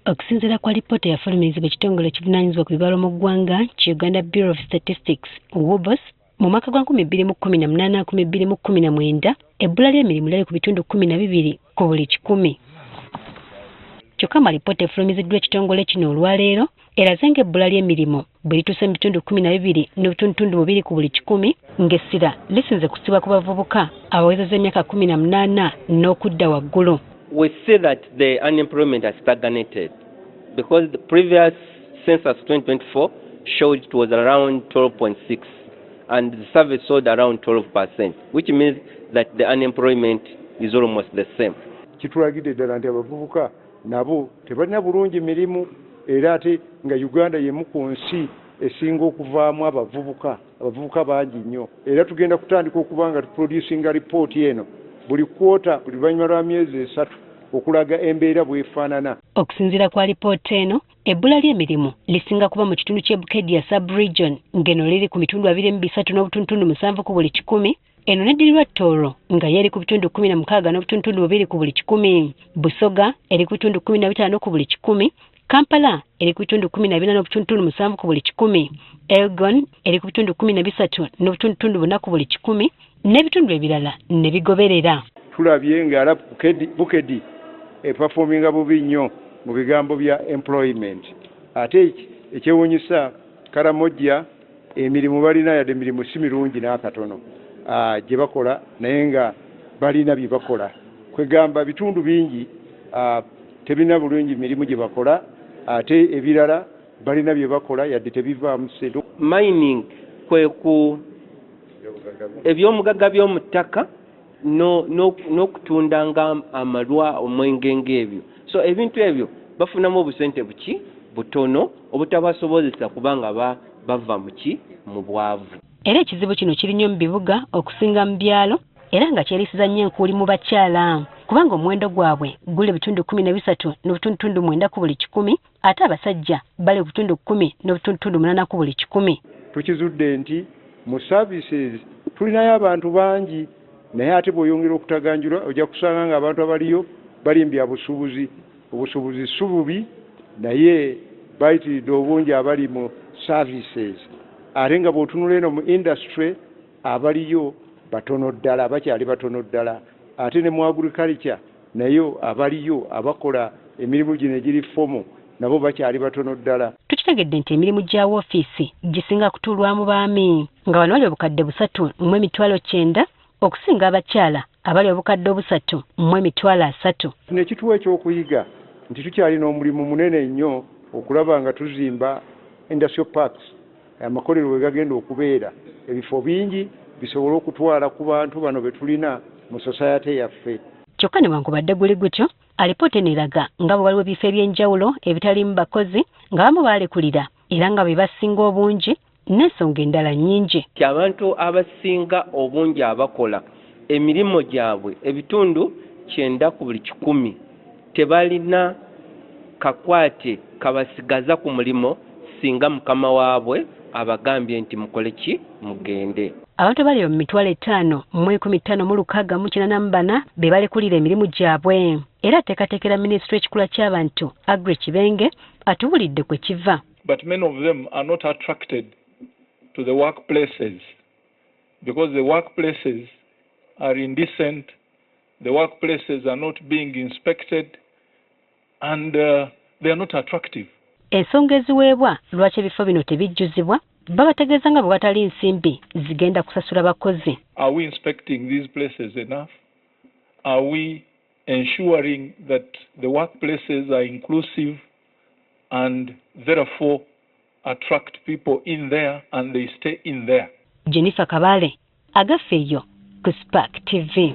Okusinziira ku alipoota eyafulumizibwa ekitongole ekivunaanyizibwa ku bibalo mu ggwanga ki Uganda Bureau of Statistics, UBOS, mu mwaka gwa 2018 2019, ebbula ly'emirimu lyali ku bitundu 12 ku buli kikumi. Kyokka mu alipoota efulumiziddwa ekitongole kino olwaleero, eraze ng'ebbula ly'emirimu bwe lituuse mu bitundu 12.2 ku buli kikumi, ng'essira lisinze kusibwa ku bavubuka abawezezza emyaka 18 n'okudda waggulu. We see that the unemployment has stagnated because the previous census 2024 showed it was around 12.6 and the survey showed around 12%, which means that the unemployment is almost the same. Kitulagidde ddala nti abavubuka nabo tebalina bulungi mirimu, era ate nga Uganda yemu ku nsi esinga okuvaamu abavubuka, abavubuka bangi nnyo. Era tugenda kutandika okuba nga tuproducinga ripooti eno buli kwota, buli luvannyuma lwa myezi 3, okulaga embeera bw'efaanana. Okusinziira ku alipoota eno, ebbula ly'emirimu lisinga kuba mu kitundu ky'e Bukedia sub-region, ng'eno liri ku bitundu 23.7 ku buli kikumi. Eno neddirirwa Tooro nga ye eri ku bitundu 16.2 ku buli kikumi, Busoga eri ku bitundu 15 ku buli kikumi, Kampala eri ku bitundu 14.7 ku buli kikumi, Elgon eri ku bitundu 13.4 ku buli kikumi, n'ebitundu ebirala ne bigoberera. Tulabye nga Bukedi eperforminga bubi nnyo mu bigambo bya employment. Ate ekyewuunyisa, Karamoja emirimu balina, yadde emirimu si mirungi n'akatono gye bakola, naye nga balina bye bakola. Kwegamba bitundu bingi tebirina bulungi mirimu gye bakola, ate ebirala balina bye bakola yadde tebivaamu ssente. Mining kwe ku ebyomugagga by'omu ttaka n'okutunda nga amalwa, omwenge, ng'ebyo. So ebintu ebyo bafunamu obusente buki butono obutabasobozesa kubanga bava muki mu bwavu. Era ekizibu kino kiri nnyo mu bibuga okusinga mu byalo, era nga kyerisiza nnyo enkuuli mu bakyala, kubanga omuwendo gwabwe guli ebitundu 13.9 ku buli kikumi, ate abasajja bali ku bitundu 10.8 ku buli kikumi. Tukizudde nti mu services tulinayo abantu bangi, naye ate bw'oyongera okutaganjula ojja kusanga nga abantu abaliyo bali mu bya busuubuzi. Obusuubuzi si bubi, naye bayitiridde obungi abali mu services, ate nga bw'otunula eno mu industry abaliyo batono ddala, bakyali batono ddala. Ate ne mu agriculture nayo abaliyo abakola emirimu gino egiri formal nabo bakyali batono ddala. Tukitegedde nti emirimu gya woofiisi gisinga kutuulwamu baami, nga bano bali 390,000 okusinga abakyala abali 330,000. Kino ekituwa ekyokuyiga nti tukyalina omulimu munene nnyo okulaba nga tuzimba industrial parks, amakolero we gagenda okubeera, ebifo bingi bisobole okutwala ku bantu bano be tulina mu society yaffe. Kyokka newankubadde guli gutyo, alipoota eno eraga nga bwe waliwo ebifo eby'enjawulo ebitaliimu bakozi, nga bamu baalekulira era nga be basinga obungi, n'ensonga endala nnyingi. Ti abantu abasinga obungi abakola emirimu gyabwe, ebitundu 90 ku buli kikumi, tebalina kakwate kabasigaza ku mulimo singa mukama waabwe abagambye nti mukole ki, mugende. Abantu abali mu 501,55684 be balekulira emirimu gyabwe. Era ateekateekera minisitule ekikula ky'abantu, Aggrey Kibenge, atubulidde kwe kiva. But many of them are not attracted to the workplaces because the workplaces are indecent, the workplaces are not being inspected, and they are not attractive. Ensonga eziweebwa lwaki ebifo bino tebijjuzibwa, babategeeza nga bwe watali nsimbi zigenda kusasula bakozi. Are we inspecting these places enough? Are we ensuring that the workplaces are inclusive and therefore attract people in there and they stay in there? Jennifer Kabale, Agafeeyo, ku Spark TV.